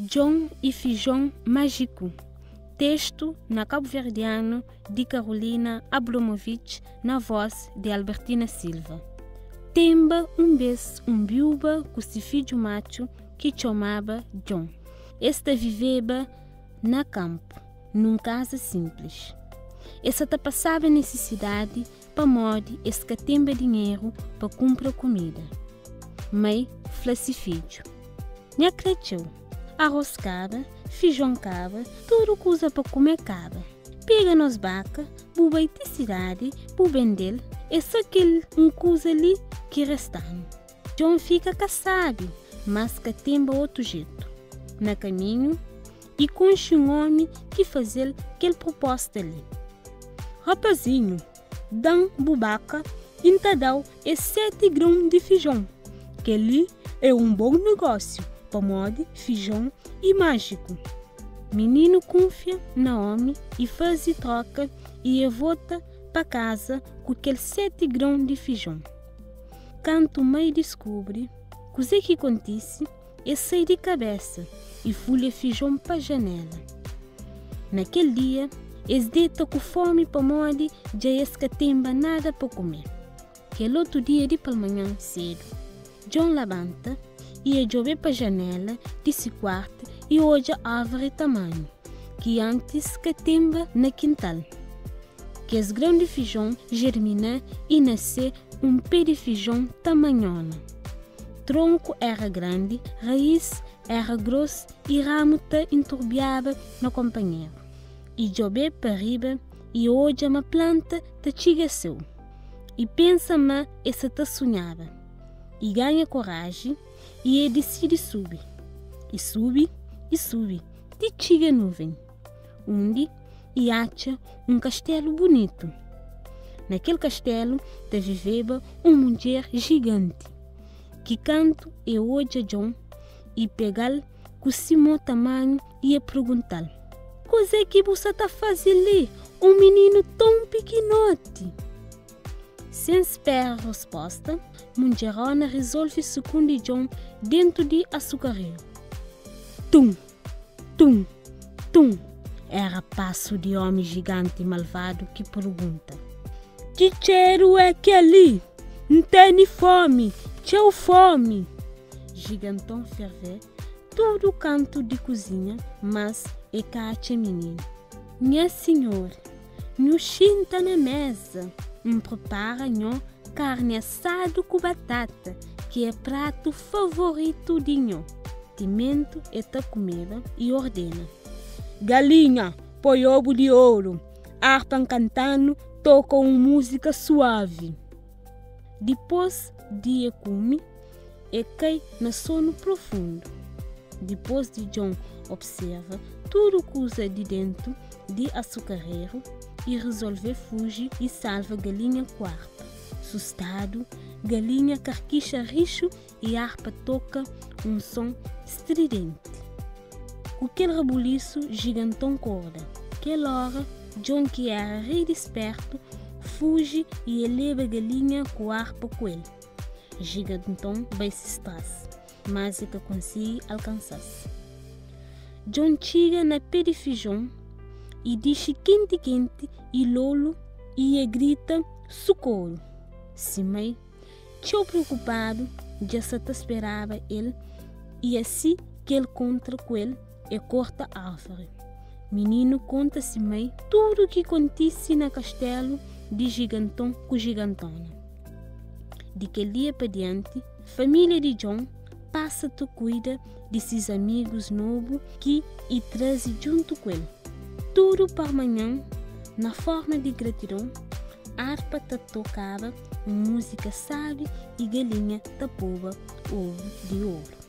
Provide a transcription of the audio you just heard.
Djon i Fijon Májiku, testu na kabuverdianu di Carolina Ablomovich na vós di Albertina Silva. Tenba un bês un biúba ku si fidju matxu ki txomaba Djon. Es ta viveba na kanpu, nun kaza sinplis. Es sa ta pasaba nisisidadi pamodi es ka tenba dinheru pa kunpra kumida. Mai fla si fidju, Nha kretxeu, arros kaba, fijon kaba, tudu kuza pa kume kaba. Pega nos baka, bu bai ti sidadi, bu bende-l, é so kel un kuza li ki resta-nu. Djon fika ka sabi, mas ka tenba otu jetu. Na kaminhu, i konxe un omi ki faze-l kel proposta li, Rapazinhu, Da-m bu baka i N ta da-u es seti grãu di fijon. Kel-li é un bon nogósiu, pamodi fijon é májiku. Mininu kunfia na ómi i faze tróka i e volta pa kaza ku kel seti grãu di fijon. Kantu mai diskubri kuzê ki kontise, E sai di kabésa i fulha fijon pa janéla. Na kel dia, es deta ku fómi pamodi dja es ka tenba nada pa kume. Kel otu dia di palmanhan sédu, Djon labanta i e djobe pa janéla di si kuartu i odja árvori tamanhu ki antis ka tenba na kintal. Kes grãu di fijon jermina i nase un pé di fijon tamanhona. Tronku éra grandi, raís éra grós i ramu ta inturbiaba na konpanheru. I djobe pa riba i odja ma planta ta txiga séu. I pensa ma e sa ta sunhaba. I ganha koraji i e disidi subi. I subi, i subi, ti txiga núven. Undi i atxa un kastelu bunitu. Na kel kastelu ta viveba un mudjer jiganti, ki kantu e odja Djon, i pega-l ku si mo tamanhu i e pergunta-l, Kuzê ki bu sa ta faze li, un mininu ton pikinoti? Sen spera resposta, mudjerona rizolve sukundi Djon dentu di asukareru. Tum! Tum! Tum! Éra pasu di ómi jiganti malvadu ki pergunta, Ki txeru é kel-li? N tene fómi, txeu fómi! Jiganton ferve tudu kantu di kuzinha, mas e ka atxa mininu. Nha sinhor, nhu xinta na méza, N pripara nho karni asadu ku batata, ki é pratu favoritu di nho. Timentu e ta kumeba i ordena, Galinha, poi obu di oru, arpa nkantanu toka un múzika suavi. Dipôs di e kume, e kai na sonu profundu. Dipôs di Djon observa tudu kuza di dentu di asukareru, e rizolve fuji i salva galinha ku arpa. Sustadu, galinha karkixa rixu i arpa toka un son stridenti. Ku kel rabulisu, jiganton korda. Kel óra, Djon ki éra rei di spertu, fuji i el leba galinha ku arpa ku el. Jiganton bai sis tras, mas e ka konsigi alkansa-s. Djon txiga na pe di fijon, e dixi kenti-kenti i lolu i e grita, Sukoru! Si mai, txeu preokupadu, dja sa ta speraba el i asi ki el kontra ku el, e korta árvori. Mininu konta si mai tudu ki kontise na kastelu di Jiganton ku Jigantona. Di kel dia pa dianti, família di Djon pasa ta kuida di sis amigus nobu ki e traze djuntu ku el. Tudu parmanhan, na forma di gratidon, arpa ta tokaba un múzika sabi i galinha ta poba obu di oru.